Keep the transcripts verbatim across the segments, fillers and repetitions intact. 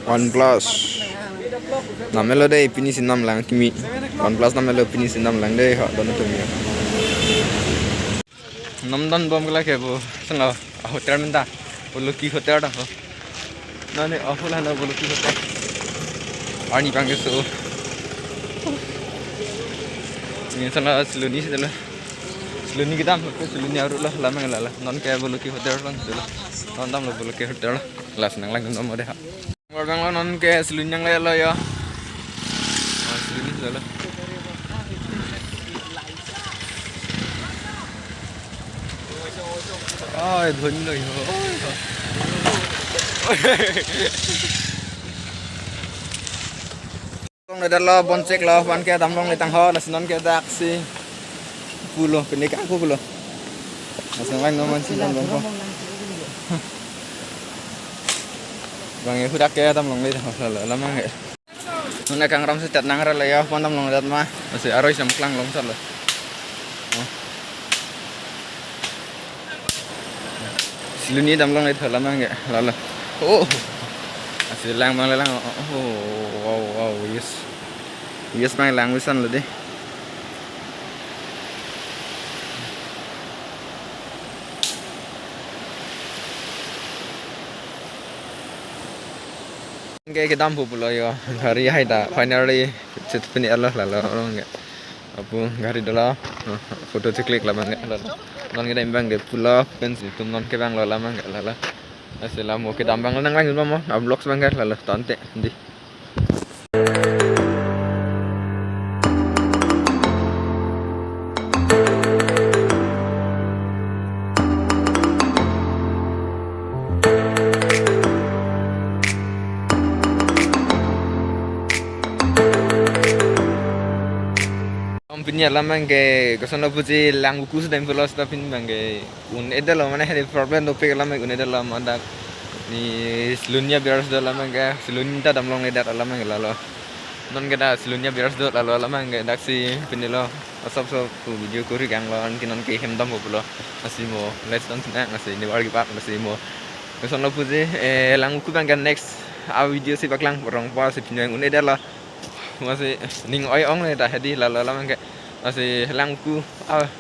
OnePlus. Namelo dei, pini si namlang kimi. OnePlus namelo, pini si namlang dei, ha, don tumi. Namdon bom kela ke bo. Sanga, ah, hotel menta. Bo Lucky Hotel dak ho. Nani, ah, hola na bo Lucky Hotel. Arni pangke so. Ini sana Siloni sih dulu. Siloni kedam, Siloni aru la, lama la la. Non ke bo Lucky Hotel la dulu. Non damlo bo Lucky Hotel la. Last nanglang non mo dei ha. Marbang lo non ke Siloni nanglelo yo. Ah, Siloni silo. Ai, dhoni lo yo. Damlongledetlo, bon chek lo, aphan ke damlongle tang ho, lasi non ke daksi pulo, pini kangku pulo. Lasi nanglang non man si damlong ho. Bang e hudak ke damlongle tang ho, la la, lamang ke. Non ke kangram si tet nangrelo yo, aphan damlongledet ma. Lasi aroi sam klanglong salo. Oh. Siloni damlongle tho lamang ke, la la. Oh. Lasi lang abang le lang. Oh, wow, wow, yes. Yes, abang lang bisan lo dei. Ke kedam pu pulo yo, gari hai ta finally chet pini alo la lo, non ke. Apu gari dolo, photo cheklik lamang ke, la lo. Non ke dam abang ke pulo, pensi tum non ke abang lo lamang ke, la lo. Lasi la mo kedam abang nanglang mo, ah, vlogs abang ke, la lo, tangte, dei. Om pini alam abang ke, kosonlo puji lang buku sedang pulo, seta pini abang ke un-edetlo, mane hari problem dopik alam un-edetlo, mane dak ni Siloni abiars do alam abang ke, Siloni ta damlongledet alam abang ke, la lo. Non ke dak Siloni abiars do, la lo, alam abang ke daksi pini lo, asap so pu video kuri kanglo, anke non ke hem dam pulo. Lasi mo, let's don't snack, lasi ni wargi pak, lasi mo. Kosonlo puji, eh, lang buku abang ke next a video si paklang, rong pa si pini un-edetlo. Masi ning oi-ong le ta hedi, la lo, alam abang ke. Lasi lang buku, ah,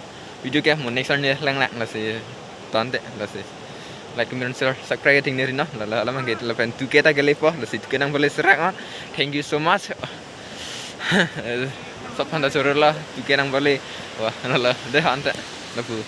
video ke mo next one lang lang, lasi tangte, lasi like, comment, share, subscribe ting neri no, la lo, alam abang ke, lapen two K ta kelepo, lasi two K nangpale serak ma. Thank you so much. Sop phanta chorolo, two K nangpale. Wah, la lo, dei tangte, lapu.